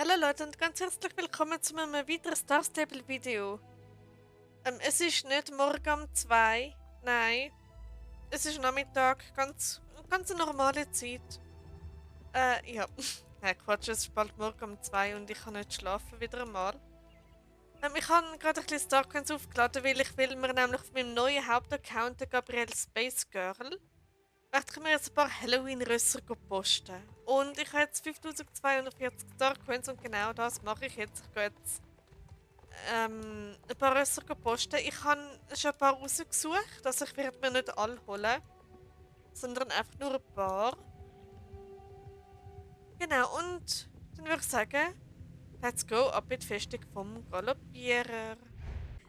Hallo Leute und ganz herzlich willkommen zu einem weiteren Star Stable Video. Es ist nicht morgen um 2, nein, es ist Nachmittag, ganz eine normale Zeit. Ja, nein, Quatsch, es ist bald morgen um 2 und ich kann nicht schlafen, wieder einmal. Ich habe gerade ein bisschen Starcoins aufgeladen, weil ich will mir nämlich auf meinem neuen Hauptaccount, der Gabrielle Space Girl, möchte ich mir jetzt ein paar Halloween-Rösser posten. Und ich habe jetzt 5240 Starcoins und genau das mache ich jetzt. Ich gehe jetzt ein paar Rösser posten. Ich habe schon ein paar rausgesucht, also ich werde mir nicht alle holen, sondern einfach nur ein paar. Genau, und dann würde ich sagen, let's go, ab in die Festung vom Galoppierer.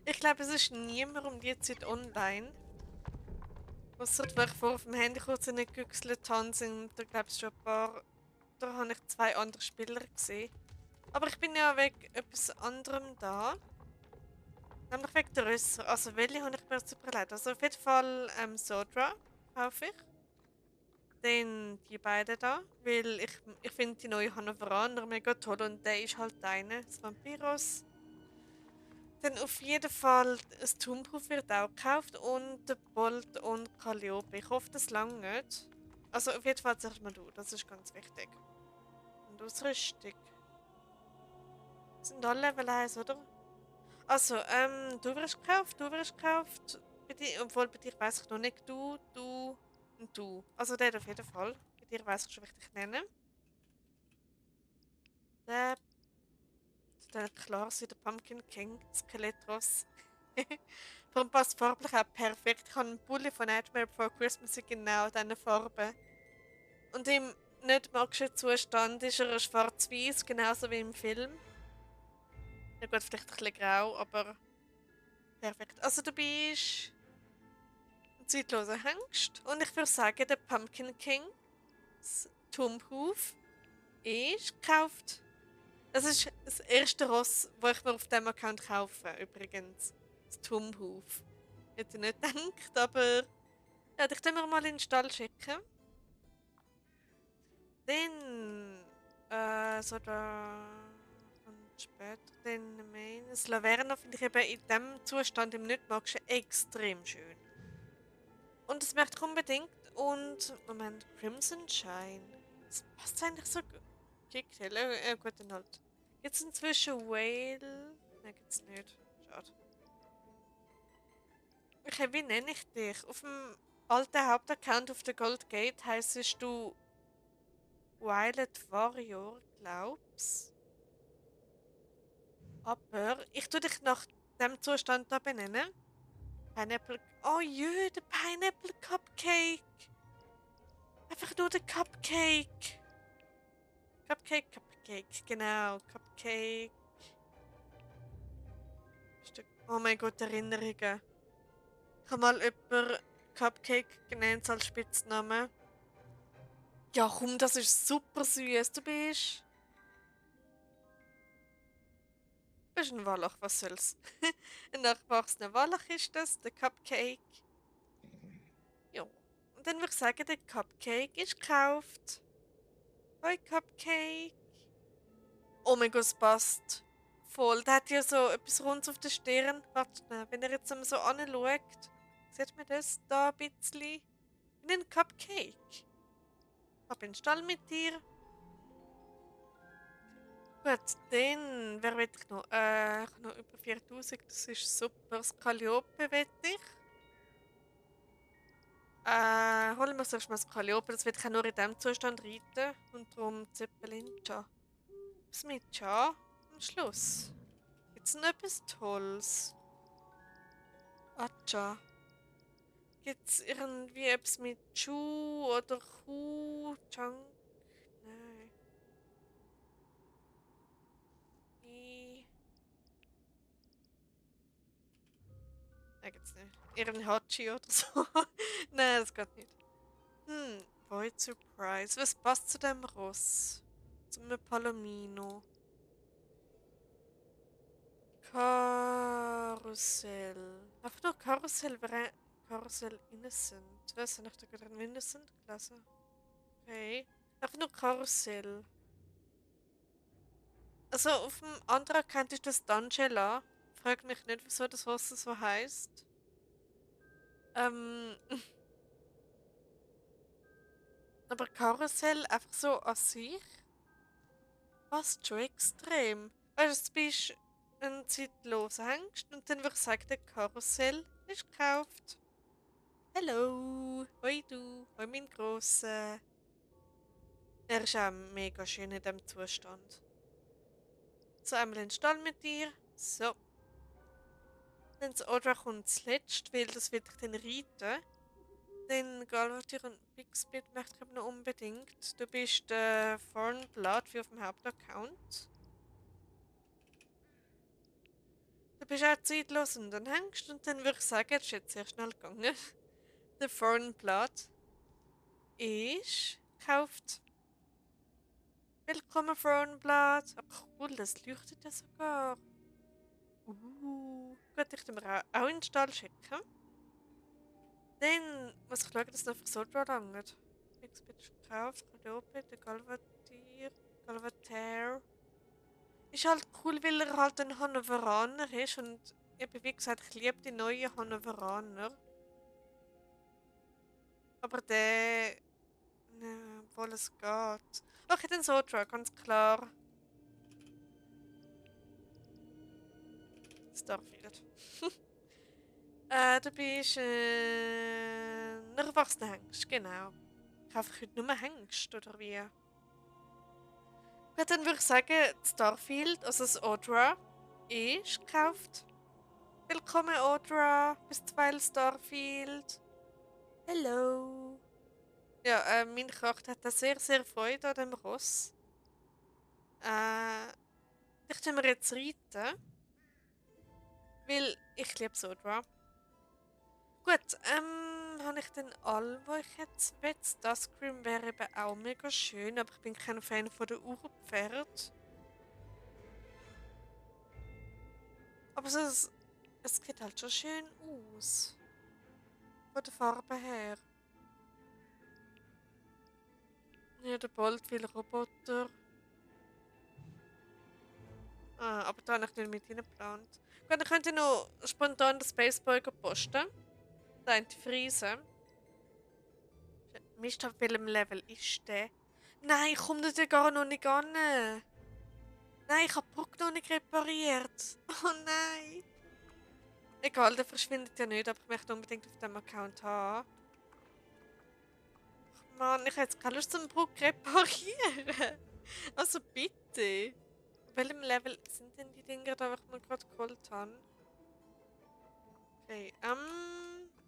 Ich glaube, es ist niemand um die Zeit online. Ausser weil ich vorher auf dem Handy kurz nicht gegüchselt habe, sind da glaube ich schon ein paar. Da habe ich zwei andere Spieler gesehen. Aber ich bin ja wegen etwas anderem da. Nämlich wegen der Rösser. Also welche habe ich mir jetzt überlegt? Also auf jeden Fall Sodra kaufe ich. Dann die beiden da. Weil ich finde die neue Hannoveraner mega toll und der ist halt eine, das Vampiros. Dann auf jeden Fall das Turmproof wird auch gekauft und der Bolt und Calliope. Ich hoffe, das lange nicht. Also auf jeden Fall zuerst mal du, das ist ganz wichtig. Und Ausrüstung. Sind alle Level 1, oder? Also, du wirst gekauft. Bei dir, obwohl bei dir weiß ich noch nicht. Du und du. Also der auf jeden Fall. Bei dir weiß ich schon, wie ich dich nenne. Der, der klar sein, der Pumpkin King, Skeletros. Vor allem passt farblich auch perfekt. Ich habe einen Pulli von Nightmare Before Christmas in genau diesen Farben. Und im nicht magischen Zustand ist er schwarz-weiß, genauso wie im Film. Ja gut, vielleicht ein bisschen grau, aber perfekt. Also du bist ein zeitloser Hengst. Und ich würde sagen, der Pumpkin King, das Turmhuf, ist gekauft. Das ist das erste Ross, das ich mir auf diesem Account kaufe, übrigens. Das Turmhuf. Hätte ich nicht gedacht, aber ja, ich kann mir mal in den Stall schicken. Dann, so da kommt später, dann Main. Das Laverna finde ich eben in diesem Zustand im Nicht-Magischen extrem schön. Und das möchte ich unbedingt. Und, Moment, Crimson Shine. Das passt eigentlich so gut. Kicktail, gut, dann halt. Gibt es inzwischen Whale? Nein, gibt's nicht. Schade. Okay, wie nenne ich dich? Auf dem alten Hauptaccount auf der Gold Gate heisst du Violet Warrior, glaub's. Aber ich tue dich nach dem Zustand da benennen. Pineapple. Oh jö, der Pineapple Cupcake. Einfach nur der Cupcake. Cupcake, genau. Cupcake. Oh mein Gott, Erinnerungen. Ich habe mal jemanden Cupcake genannt als Spitzname. Ja, komm, das ist super süß. Du bist ein Wallach, was soll's. Ein nachgewachsener Wallach ist das, der Cupcake. Ja. Und dann würde ich sagen, der Cupcake ist gekauft. Hoi, Cupcake. Oh mein Gott, es passt. Voll. Der hat ja so etwas Rundes auf der Stirn. Warte schnell, wenn er jetzt einmal so anschaut, sieht man das da ein bisschen? Wie ein Cupcake. Hab in den Stall mit dir. Gut, dann, wer will ich noch? Ich habe noch über 4000, das ist super. Das Calliope will ich. Holen wir zuerst mal das Calliope, das will ich auch nur in diesem Zustand reiten. Und darum Zeppelin, tja. Was mit tja? Am Schluss. Gibt's noch etwas Tolles? Ah, tja. Gibt's irgendwie etwas mit Chu oder Hu? Chunk? Nein. I. Nein, gibt's nicht. Ihren Hachi oder so. Nein, das geht nicht. Void Surprise. Was passt zu dem Ross? Zum Palomino. Karussell. Einfach nur Karussell wäre Karussell Innocent. Was habe ich da gerade Innocent gelesen? Okay. Einfach nur Karussell. Also auf dem anderen Account ist das D'Angela. Frag mich nicht, wieso das Wasser so heißt. Ähm, aber Karussell einfach so an sich fast schon extrem. Weißt du, du bist ein zeitloser Hengst und dann würde ich sagen, der Karussell ist gekauft. Hallo, hoi du, hoi mein Grosser. Er ist auch mega schön in diesem Zustand. So, einmal in den Stall mit dir. So. Dann das Audra kommt zuletzt, weil das will ich dann reiten. Dann Galvatür und Bixbit möchte ich aber noch unbedingt. Du bist der Thornblood wie auf dem Hauptaccount. Du bist auch zeitlos und dann hängst und dann würde ich sagen, das ist jetzt sehr schnell gegangen. Der Thornblood ist gekauft. Willkommen Thornblood. Aber cool, das leuchtet ja sogar. Gut, ich mir auch in den Stall schicken. Dann muss ich schauen, dass es noch für Soldier langt. Bixbit ist gekauft, Calliope, der Galvataire. Ist halt cool, weil er halt ein Hannoveraner ist und eben wie gesagt, ich liebe die neuen Hannoveraner. Aber der... Ne, obwohl es geht. Okay, den Sotra, ganz klar. Starfield. Du bist ein erwachsener Hengst, genau. Ich kaufe heute nur Hengst, oder wie? Ja, dann würde ich sagen, Starfield, also das Audra, ist gekauft. Willkommen, Audra. Bisweilen Starfield. Hello. Ja, mein Charakter hat da sehr, sehr Freude an dem Ross. Ich tue mir jetzt reiten, weil ich liebe Audra. Gut, habe ich denn all, wo ich jetzt will? Starscream wäre eben auch mega schön, aber ich bin kein Fan von der Urpferd. Aber es sieht halt schon schön aus. Von der Farbe her. Ja, der Bolt will Roboter. Aber da habe ich nicht mit geplant. Gut, dann könnt ihr noch spontan den Spaceboy posten. Da in die Friese. Mist, auf welchem Level ist der? Nein, ich komme da gar noch nicht an. Nein, ich habe die Brücke noch nicht repariert. Oh nein. Egal, der verschwindet ja nicht, aber ich möchte unbedingt auf dem Account haben. Ach Mann, ich habe jetzt keine Lust zum Brücke reparieren. Also bitte. Auf welchem Level sind denn die Dinger da, die ich mir gerade geholt habe? Okay,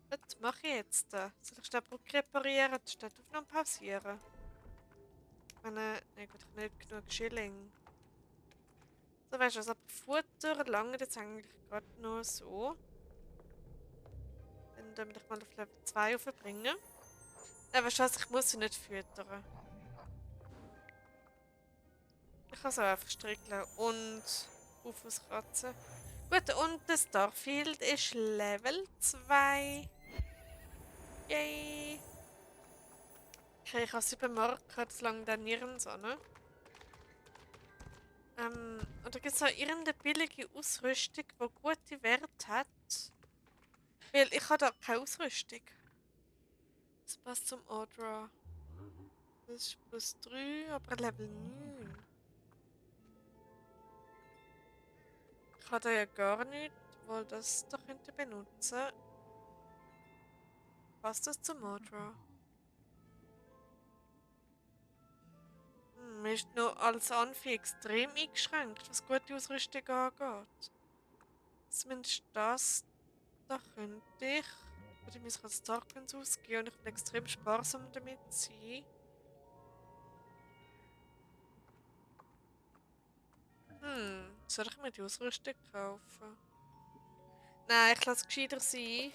was mache ich jetzt da? Soll ich schnell die Brücke reparieren oder statt Aufnahme pausieren? Ich meine, ne gut, ich habe nicht genug Schilling. So, weißt du was, aber Futter lange jetzt eigentlich gerade nur so. Dann damit ich mal auf Level 2 aufbringen. Nein, weißt du was, ich muss sie nicht füttern. Ich kann es auch einfach strickeln und auskratzen. Gut, und das Starfield ist Level 2. Yay! Okay, ich habe 7 Marker, das langt dann nirgends an. Ne? Oder gibt es auch irgendeine billige Ausrüstung, die gute Werte hat? Weil ich habe da keine Ausrüstung. Das passt zum Audra. Das ist plus 3, aber Level 9. Ich habe da ja gar nicht, weil das da könnte benutzen. Passt das zum Audra? Man ist noch als Anfi extrem eingeschränkt, was gute Ausrüstung angeht. Zumindest das da könnte ich. Oder ich muss als Darklands ausgehen und ich will extrem sparsam damit sein. Soll ich mir die Ausrüstung kaufen? Nein, ich lasse es gescheiter sein.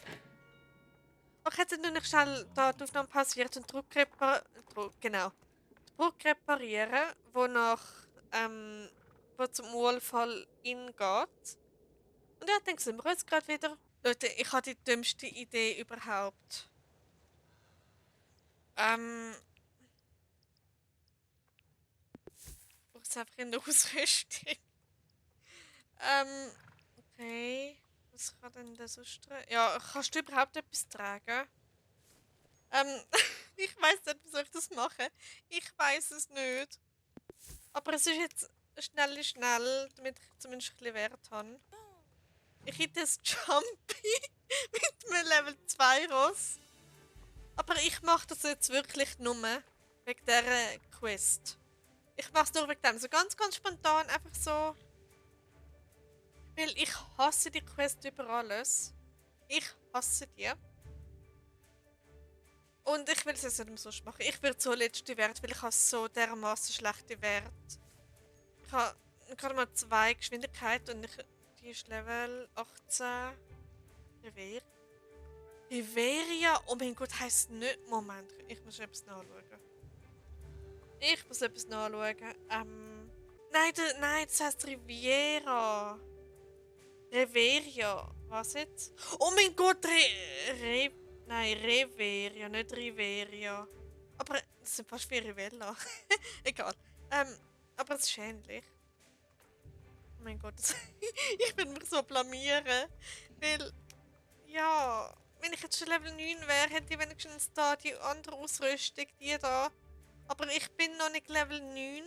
Okay, jetzt nur noch schnell da die Aufnahme passiert und genau. Die Brücke reparieren, wo zum Unfall geht. Und ja, dann sind wir jetzt gerade wieder. Leute, ich habe die dümmste Idee überhaupt. Ich brauche einfach eine Ausrüstung. Okay. Was kann denn das sonst tragen? Ja, kannst du überhaupt etwas tragen? Ich weiß nicht, wie soll ich das machen? Ich weiß es nicht. Aber es ist jetzt schnell, damit ich zumindest ein bisschen Wert habe. Ich hätte das Jumpy mit einem Level 2 Ross. Aber ich mache das jetzt wirklich nur wegen dieser Quest. Ich mache es nur wegen dem. So ganz spontan, einfach so. Weil ich hasse die Quest über alles. Ich hasse die. Und ich will es jetzt nicht umsonst machen. Ich will so letzte Wert, weil ich habe so dermaßen schlechte Werte. Ich habe gerade mal 2 Geschwindigkeit und die ist Level 18. Rever. Riveria? Oh mein Gott, heisst nicht. Moment, ich muss etwas nachschauen. Nein, das heisst Riviera. Reveria. Was jetzt? Oh mein Gott, nein, Reveria, nicht Riveria. Aber das sind fast wie Rivella. Egal. Aber es ist ähnlich. Oh mein Gott, ich will mich so blamieren. Weil, ja, wenn ich jetzt schon Level 9 wäre, hätte ich wenigstens da die andere Ausrüstung, die da. Aber ich bin noch nicht Level 9.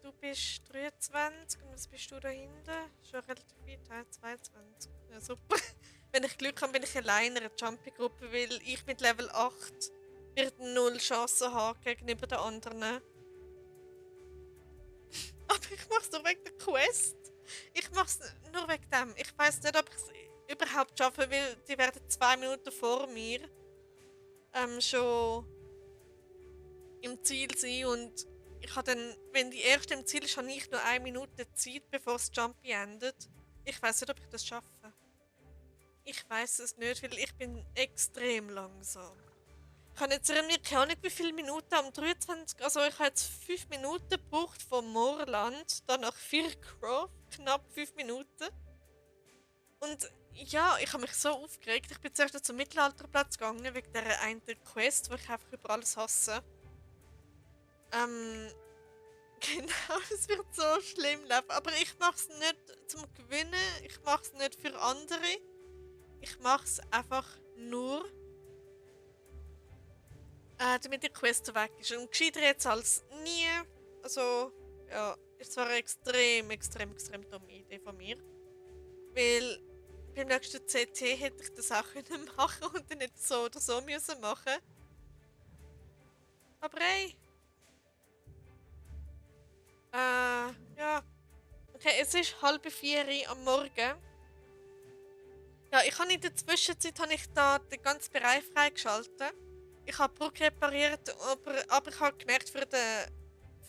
Du bist 23 und was bist du da hinten? Schon relativ weit, 22. Ja, super. Wenn ich Glück habe, bin ich alleine in einer Jumpy-Gruppe, weil ich mit Level 8 wird 0 Chancen haben gegenüber den anderen. Aber ich mache es nur wegen der Quest. Ich mache es nur wegen dem. Ich weiß nicht, ob ich es überhaupt schaffe, weil die werden 2 Minuten vor mir schon im Ziel sein und ich habe dann, wenn die erste im Ziel ist, habe ich nur 1 Minute Zeit, bevor das Jumpy endet. Ich weiß nicht, ob ich das schaffe. Ich weiß es nicht, weil ich bin extrem langsam. Ich habe jetzt irgendwie keine Ahnung, wie viele Minuten am 23. Also ich habe jetzt 5 Minuten gebraucht vom Moorland, dann nach Fircroft, knapp 5 Minuten. Und ja, ich habe mich so aufgeregt. Ich bin zuerst zum Mittelalterplatz gegangen, wegen dieser einen Quest, die ich einfach über alles hasse. Genau, es wird so schlimm laufen. Aber ich mache es nicht zum Gewinnen, ich mache es nicht für andere. Ich mache es einfach nur, damit die Quest so weg ist. Und gescheiter jetzt als nie. Also, ja, es war eine extrem dumme Idee von mir. Weil beim nächsten CT hätte ich das auch können machen und dann nicht so oder so müssen machen. Aber hey. Ja. Okay, es ist 3:30 am Morgen. Ja, ich habe in der Zwischenzeit da den ganzen Bereich freigeschaltet. Ich habe Brücke repariert, aber ich habe gemerkt, für den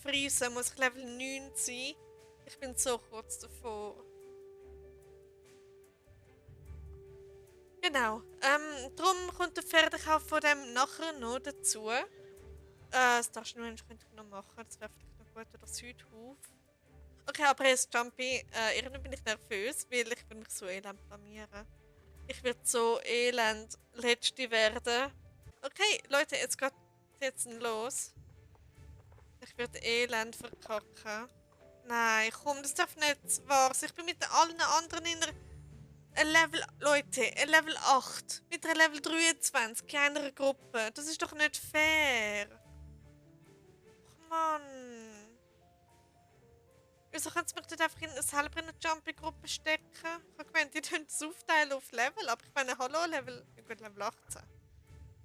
Friesen muss ich Level 9 sein. Ich bin so kurz davor. Genau. Darum kommt der Pferdekauf von dem nachher noch dazu. Das darfst du könnte ich noch machen. Das wäre vielleicht noch gut. Oder Südhof. Okay, aber jetzt Jumpy. Irgendwie bin ich nervös, weil ich will mich so elend blamieren. Ich werde so elend Letzte werden. Okay, Leute, jetzt geht jetzt los. Ich werde elend verkacken. Nein, komm, das darf nicht wahr sein. Ich bin mit allen anderen in ein Level, Leute, ein Level 8 mit einer Level 23 in einer Gruppe. Das ist doch nicht fair. Och Mann. Wieso können sie mich nicht einfach selber in eine Jumpy-Gruppe stecken? Ich habe gemeint, die können das aufteilen auf Level, aber ich meine, hallo, gut, Level 18.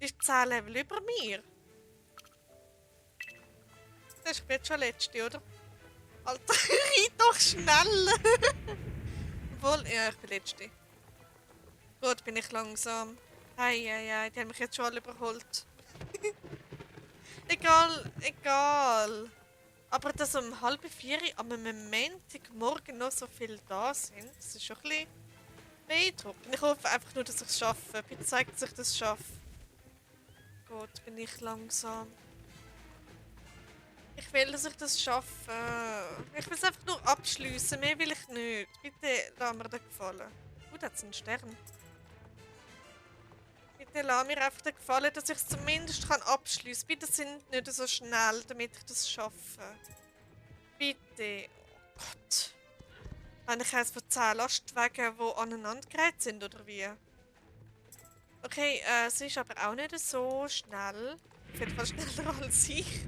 Die ist 10 Level über mir. Das ist jetzt schon letzte, oder? Alter, rein doch schneller! Obwohl, ja, ich bin letzte. Gut, bin ich langsam. Ei, die haben mich jetzt schon alle überholt. Egal. Aber dass um 3:30 am Montagmorgen noch so viele da sind, das ist schon ein bisschen beeindruckend. Ich hoffe einfach nur, dass ich es schaffe. Bitte zeigt, dass ich das schaffe. Gut, bin ich langsam. Ich will, dass ich das schaffe. Ich will es einfach nur abschliessen. Mehr will ich nicht. Bitte lass mir das gefallen. Da hat es einen Stern. Bitte lass mir einfach den gefallen, dass ich es zumindest abschliessen kann. Bitte sind nicht so schnell, damit ich das schaffe. Bitte. Oh Gott. Habe ich eins von 10 Lastwagen, die aneinandergereiht sind, oder wie? Okay, sie ist aber auch nicht so schnell. Auf jeden Fall schneller als ich.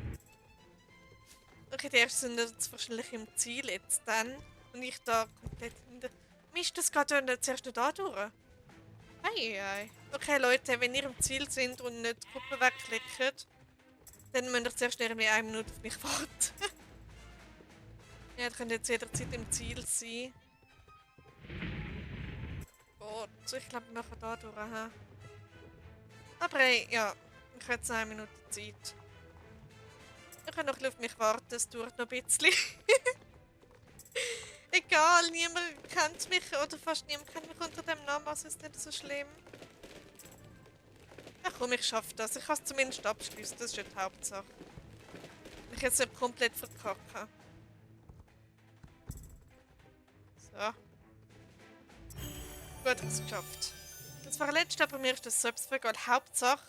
Okay, die ersten sind jetzt wahrscheinlich im Ziel jetzt dann. Und ich da komplett hinter. Mist, das geht ja zuerst nicht da durch. Ei. Okay, Leute, wenn ihr im Ziel sind und nicht die Gruppe wegklickt, dann müsst ihr zuerst irgendwie 1 Minute auf mich warten. Ja, ihr könnt jetzt jederzeit im Ziel sein. Gut, ich glaube, wir machen da durch. Aha. Aber hey, ja, ich habe jetzt 1 Minute Zeit. Ihr könnt noch ein bisschen auf mich warten, es dauert noch ein bisschen. Egal, niemand kennt mich oder fast niemand kennt mich unter dem Namen, also ist nicht so schlimm. Ja komm, ich schaffe das. Ich kann es zumindest abschließen, das ist ja die Hauptsache. Ich jetzt nicht komplett verkacken. So. Gut, ich habe es geschafft. Das war letztes, aber mir ist das selbst egal. Hauptsache,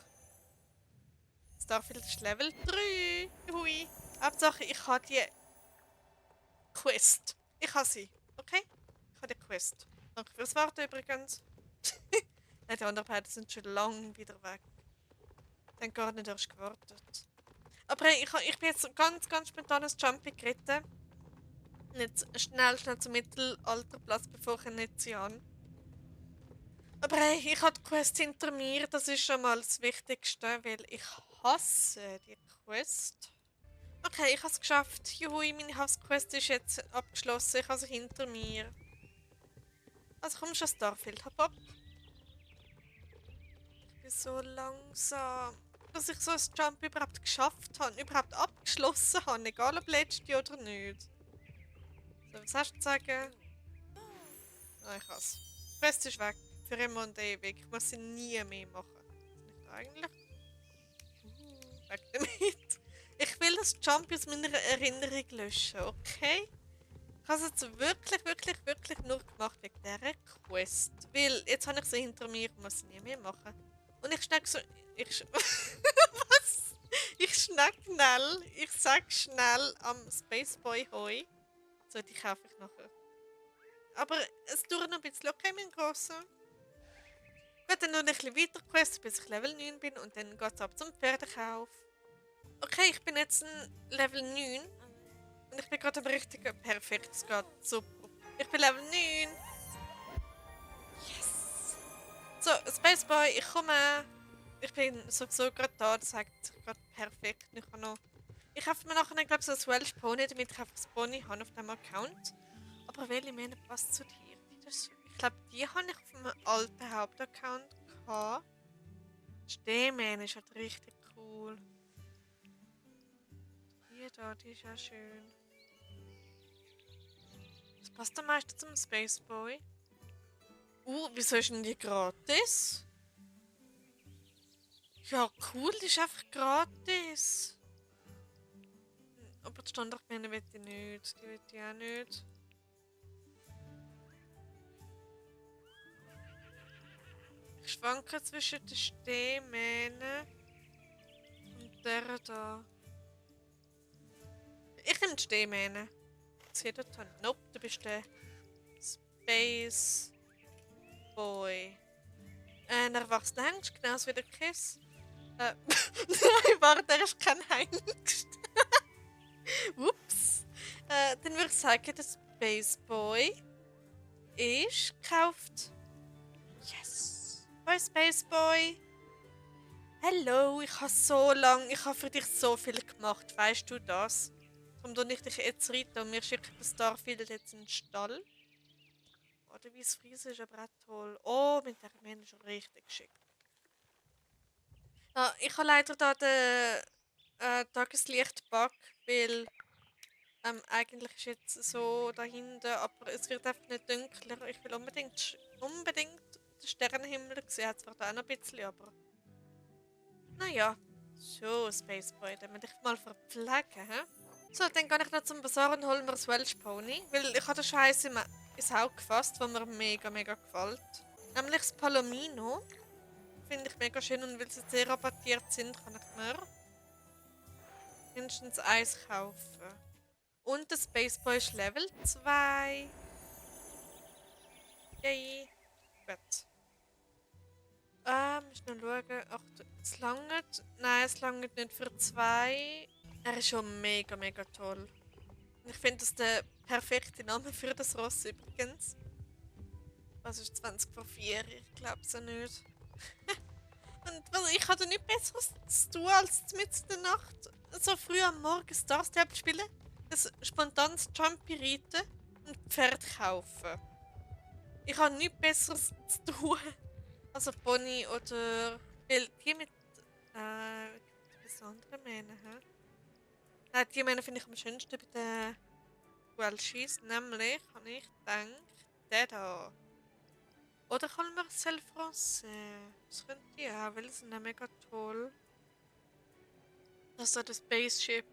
Starfield ist Level 3. Hui. Hauptsache, ich habe die Quest. Ich habe sie. Okay? Ich habe die Quest. Danke fürs Warten übrigens. Nein, die anderen beiden sind schon lange wieder weg. Die haben gar nicht erst gewartet. Aber hey, ich bin jetzt ganz spontan ins Jumpy geritten. Nicht schnell zum Mittelalterplatz, bevor ich nicht ziehe an. Aber hey, ich habe die Quest hinter mir. Das ist schon mal das Wichtigste, weil ich hasse die Quest. Okay, ich habe es geschafft. Juhui, meine Hassquest ist jetzt abgeschlossen. Ich habe sie hinter mir. Also komm schon, Starfield, hopp ab. Ich bin so langsam. Dass ich so ein Jump überhaupt geschafft habe, überhaupt abgeschlossen habe, egal ob letzte oder nicht. So, was hast du zu sagen? Ah, ich has. Die Quest ist weg. Für immer und ewig. Ich muss sie nie mehr machen. Nicht eigentlich? Weg damit. Ich will das Jump aus meiner Erinnerung löschen, okay? Ich habe es jetzt wirklich nur gemacht wegen dieser Quest. Weil jetzt habe ich sie hinter mir und muss sie nie mehr machen. Und ich schnack so. Was? Ich schnack schnell. Ich sag schnell am Spaceboy Hoi. So, die kaufe ich nachher. Aber es dauert noch ein bisschen, okay, mein Grosser. Ich werde dann noch ein bisschen weiter questen, bis ich Level 9 bin und dann geht es ab zum Pferdekauf. Okay, ich bin jetzt ein Level 9 und ich bin gerade am richtigen. Perfekt, es geht super. Ich bin Level 9. Yes! So, Spaceboy, ich komme. Ich bin sowieso gerade da, das sagt gerade perfekt. Ich kaufe mir nachher, glaube ich, so ein Welsh Pony, damit ich einfach das Pony habe auf dem Account. Aber welche Mähne passt zu dir? Ich glaube, die habe ich auf meinem alten Hauptaccount gehabt. Die Stehmähne ist halt richtig cool. Die da, die ist ja schön. Das passt am meisten zum Spaceboy. Wieso ist denn die gratis? Ja, cool, die ist einfach gratis. Aber die Standardmähne will ich nicht. Die will ich auch nicht. Ich schwanke zwischen der Stehmähne und der da. Ich nehme die Stehmähne. Seht ihr da? Nope, du bist der Space Boy. Ein erwachsener Hengst, genauso wie der Kiss. Nein, warte, der ist kein Hengst. Ups. Dann würde ich sagen, der Space Boy ist gekauft. Yes. Hi Space Boy. Hallo, ich habe für dich so viel gemacht, weißt du das? Darum tue ich dich jetzt reiten und wir schicken das Starfield jetzt in den Stall. Oh, der weiße Friese ist aber auch toll. Oh, mit der Mähne ist richtig schick. Ja, ich habe leider da den Tageslicht-Bug, weil eigentlich ist jetzt so dahinter, aber es wird einfach nicht dunkler. Ich will unbedingt den Sternenhimmel sehen. Hat zwar da auch noch ein bisschen, aber naja. So, Spaceboy, dann muss ich mal verpflegen, hä? So, dann gehe ich noch zum Bazar und hole mir ein Welsh Pony, weil ich habe den Scheiß ins Auge gefasst, was mir mega gefällt. Nämlich das Palomino. Finde ich mega schön und weil sie sehr rabattiert sind, kann ich mir mindestens eins kaufen. Und der Spaceboy ist Level 2. Yay. Gut. Muss noch schauen. Ach, es langt. Nein, es langt nicht für 2. Er ist schon mega, mega toll. Und ich finde das der perfekte Name für das Ross übrigens. Was ist 20 vor 4? Ich glaube es ja nicht. Und ich hatte nichts Besseres zu tun, als mitten in der Nacht so früh am Morgen Star Stable spielen, ein spontanes Jumpy reiten und Pferd kaufen. Ich habe nichts Besseres zu tun. Also Pony oder... Weil die mit... was andere Mähne, hä? Nein, die Mähne finde ich am schönsten bei den Welshis. Nämlich, habe ich gedacht, der da. Oder kann man Marcel Français? Das könnte ich auch, weil die sind ja mega toll. Das ist so das Spaceship.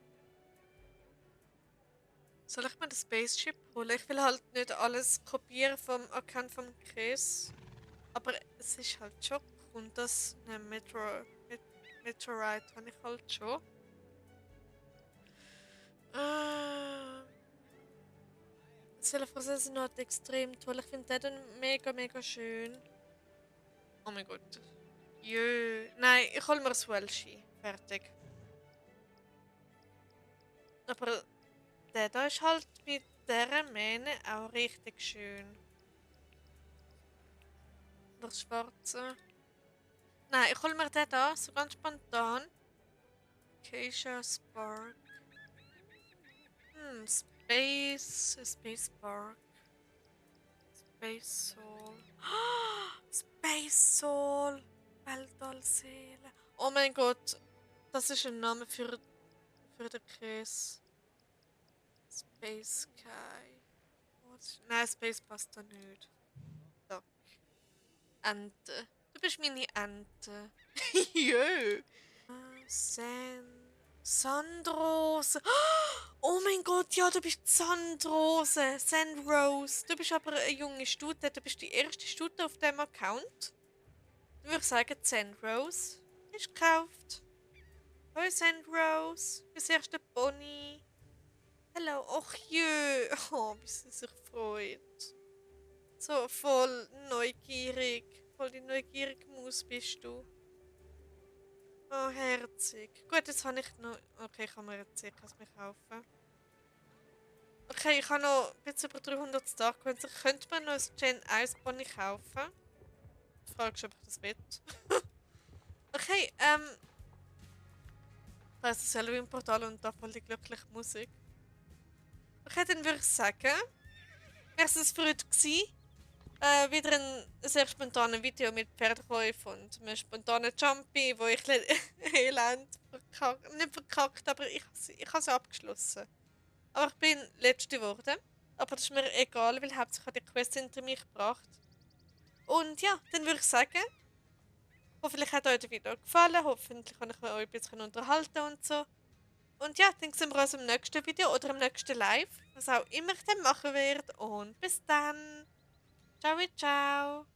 Soll ich mir das Spaceship holen? Ich will halt nicht alles kopieren vom Account vom Chris. Aber es ist halt schon cool, dass eine Meteorite habe ich halt schon. Marcel Français sind halt extrem toll. Ich finde den mega, mega schön. Oh mein Gott. Jö. Nein, ich hol mir das Welshi. Fertig. Aber der da ist halt mit dieser Mähne auch richtig schön. Das schwarze. Nein, ich hol mir den da, so ganz spontan. Acacia Spark. Space Spark. Space Soul. Space Soul. Weltallseele. Oh mein Gott, das ist ein Name für den Käse. Space Sky. Nein, Space passt da nicht. Doch. Ente. Du bist meine Ente. Jö. Sandrose. Oh mein Gott, ja, du bist Sandrose. Sandrose. Du bist aber eine junge Stute. Du bist die erste Stute auf dem Account. Ich würde sagen, Sandrose ist gekauft. Hallo Sandrose. Das erste Pony. Hallo. Och jö. Oh, wie sie sich freut. So voll neugierig. Voll die neugierige Maus bist du. Oh, herzig. Gut, jetzt habe ich noch... Okay, ich kann mir jetzt sicher mir kaufen. Okay, ich habe noch ein bisschen über 300 Star Coins. Ich könnte mir noch ein Gen 1 Pony kaufen. Die Frage ist, ob ich das will. Okay, da ist das Halloween-Portal und da voll die glückliche Musik. Okay, dann würde ich sagen, wäre es für heute gewesen. Wieder ein sehr spontanes Video mit Pferdekäufen und einem spontanen Jumpy, wo ich elend verkackt, nicht verkackt, aber ich habe es abgeschlossen. Aber ich bin letzte geworden. Aber das ist mir egal, weil hauptsächlich hat die Quest hinter mich gebracht. Und ja, dann würde ich sagen, hoffentlich hat euch das Video gefallen, hoffentlich kann ich euch ein bisschen unterhalten und so. Und ja, dann sehen wir uns im nächsten Video oder im nächsten Live, was auch immer ich dann machen werde. Und bis dann! Ciao, ciao!